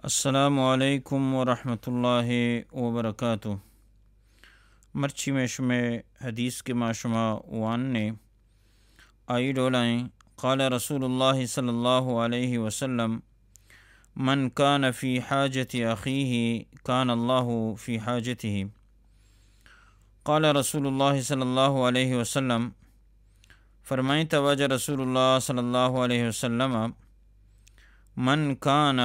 السلام علیکم ورحمۃ اللہ وبرکاتہ۔ مرچی میں شمے حدیث کہ ما شما واننے، آئی ڈولائیں: قال رسول اللہ صلی اللہ علیہ وسلم: من كان في حاجة أخيه كان الله في حاجته۔ قال رسول اللہ صلی اللہ علیہ وسلم، فرمائیں تا واجہ رسول اللہ صلی اللہ علیہ وسلم، من کان،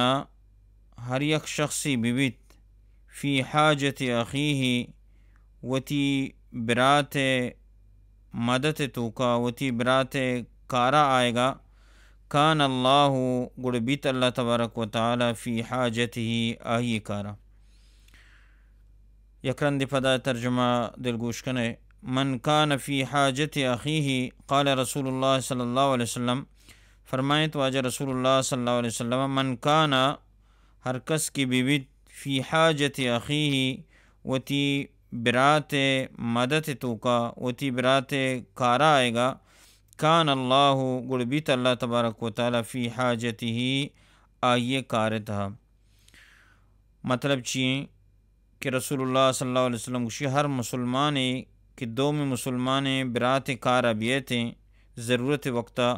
ہر یک شخصی ببیت، فی حاجت اخیہ، وتی برات مدد توکا، وتی برات کارا آئیگا، کان اللہ، گڑ بیت اللہ تبارک و تعالی، فی حاجتہ، آئی کارا۔ یک رندے پدا ترجمہ دلگوش کنے۔ من کان فی حاجت اخیہ، قال رسول اللہ صلی اللہ علیہ وسلم، فرمائیت واجہ رسول اللہ صلی اللہ علیہ وسلم، من کان، ہر کس کہ ببیت، فی حاجت اخیہ، وتی برات مدد توکا، وتی برات کارا آئیگا، کان اللہ، گڑ بیت اللہ تبارک و تعالی، فی حاجتہ، آئی کار تہا۔ مطلب چی ایں کہ رسول اللہ صلی اللہ علیہ وسلم گوشی، ہر مسلمانے کہ دومی مسلمانے برات کارا بیتیں ضرورت وقتا،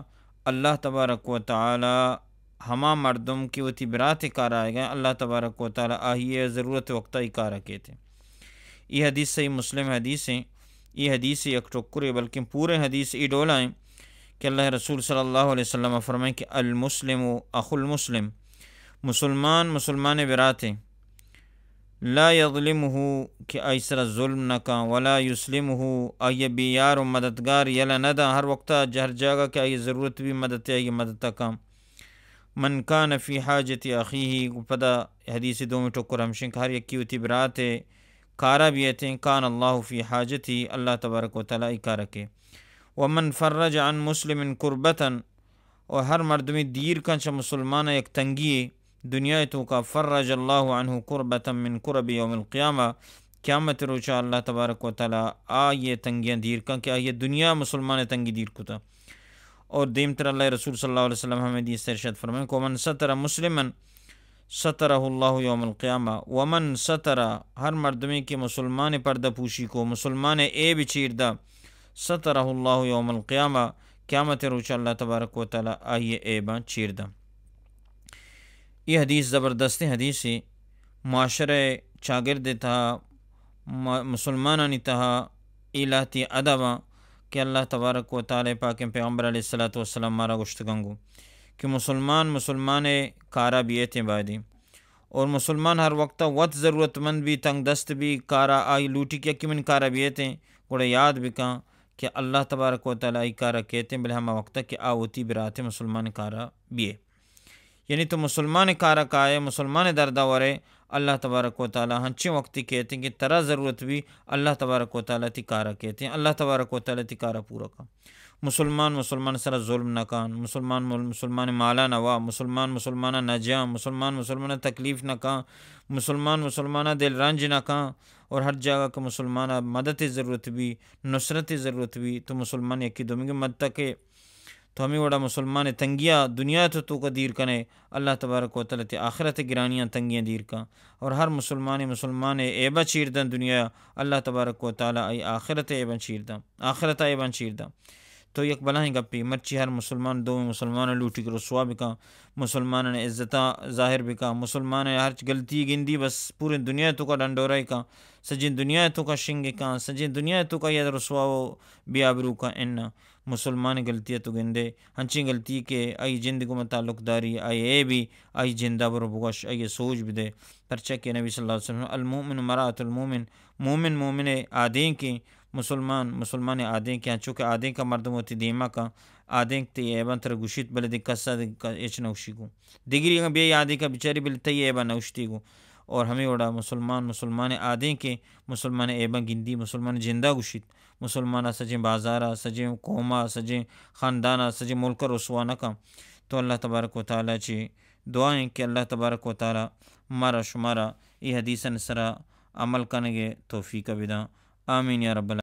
اللہ تبارک و تعالی ہما مردم کہ وتی برات کارا آئیگا، اللہ تبارک و تعالی آئی ضرورت وقتا ای کارا کیتیں۔ ای حدیث صحیح مسلم حدیث ایں۔ ای حدیث یک ٹکرے، بلکن پورے حدیث ای ڈولا ایں کہ اللہ رسول صلی اللہ علیہ وسلم فرمائیں کہ المسلم اخو المسلم، مسلمان مسلمان براتے، لا یظلمہ، کہ آئی سرا ظلم نہ کاں، ولا یسلمہ، آئی بے یار و مددگار یلہ نہ داں، ہر وقتا ہر جاگہ کہ آئی ضرورت بی مدد، آئی مدد کاں۔ من کان فی حاجت اخیہ، گو پدا حدیث دومی ٹکر ہمشیں کہ ہر یکی وتی برات کارا بیتیں، کان اللہ فی حاجتہ، اللہ تبارک و تعالی ای کارا کے۔ ومن فرج عن مسلم کربتا، و ہر مردمی دیر کن چہ مسلمان یک تنگی دنیا توکا، فرج اللہ عنہ کربة من کرب یوم القیامہ، قیامت روچا اللہ تبارک و تعالی آئی تنگیاں دیر کن کہ آئی دنیا مسلمان تنگی دیر کتا۔ اور دیمتر اللہ رسول صلی اللہ علیہ وسلم ہمیں حدیث ارشاد فرمائیں کہ ومن ستر مسلما سترہ اللہ یوم القیامہ، ومن ستر، ہر مردمی کہ مسلمان پردہ پوشی کو، مسلمان عیب چیر دا، سترہ اللہ یوم القیامہ، قیامت روچ اللہ تبارک و تعالی آئی عیباں چیر دا۔ یہ حدیث زبردستیں حدیثے، معاشرہ چاگرد تہا، م-، مسلمانانی تہا اے لہتی ادباں کہ اللہ تبارک و تعالی پاکیں پیغمبر علیہ الصلوۃ والسلام مارا گوشتگاں گو کہ مسلمان مسلمان کارا بیتیں بایدیں، اور مسلمان ہر وقتا وت ضرورت مند بی، تنگ دست بی، کارا آئی لوٹی کہ یکی من کارا بیتیں، گڑا یاد بکاں کہ اللہ تبارک و تعالی آئی کارا کیتیں، بلے ہما وقتا کہ آ وتی برات مسلمان کارا بیے۔ یعنی تو مسلمان کارا کائے، مسلمان دردا ورے، اللہ تبارک و تعالی ہنچیں وقتی کیتیں کہ ترا ضرورت بی، اللہ تبارک و تعالی تی کارا کیتیں، اللہ تبارک و تعالی تی کارا پورا کن۔ مسلمان مسلمان سرا ظلم نہ کن، مسلمان مل-، مسلمان مالا نہ وا، مسلمان مسلمان نہ جان، مسلمان مسلمان تکلیف نہ کن، مسلمان مسلمان دل رنج نہ کن، اور ہر جاگہ کہ مسلمان مدد ضرورت بی، نصرت ضرورت بی، تو مسلمان یکی دومی مدد کے۔ تو ہمے وڑا مسلمان تنگیا دنیا تو توکا دیر کنے، اللہ تبارک و تعالی تی آخرت گرانیاں تنگیاں دیر کن۔ اور ہر مسلمان مسلمان عیبا چیر دن دنیا، اللہ تبارک و تعالی آئی آخرت عیبا چیر دن، آخرت عیبا چیر دن۔ تو یک بلاہیں گپی، مرچی ہر مسلمان دومی مسلمان لوٹی کہ رسوا بکن، مسلمان عزتا ظاہر بکن، مسلمان ہر غلطی گندی بس پوری دنیا توکا ڈنڈورا کن، سجین دنیا توکا شنگ کن، سجین دنیا توکا یا رسوا و بے آبرو کن۔ ان مسلمان غلطی تو گندے، ہنچیں غلطی کہ آئی جند گوما تعلق داری، آئی عیبی، آئی جندا برو بگوش، آئی سوج بدے۔ پرچہ کہ نبی صلی اللہ علیہ وسلم، المؤمن مرآۃ المؤمن، مومن مومن آدینکیں، مسلمان مسلمان آدینکیں، ہنچو کہ آدینکا مردم وتی دیما کن، آدینک تی عیباں ترا گوشیت، بلے دگہ کسا دگہ ک-، ہچ نہ گوشی گوں۔ دگری اگاں بے آدینکا بچاری، بلے تئی عیباں نہ گوشتی گوں۔ اور ہمے وڑا مسلمان مسلمان آدینکیں، مسلمان عیباں گندی، مسلمان جندا گوشیت۔ مسلمان ء سجیں بازار ء، سجیں قوم ء، سجیں خاندان ء، سجیں ملک ء رسوا نہ کن۔ تو اللہ تبارک و تعالی چی دعا ایں کہ اللہ تبارک و تعالی مارا شمارا اے حدیثانی سرا عمل کنگ ء توفیق ء بداں۔ آمین یا رب العالمین۔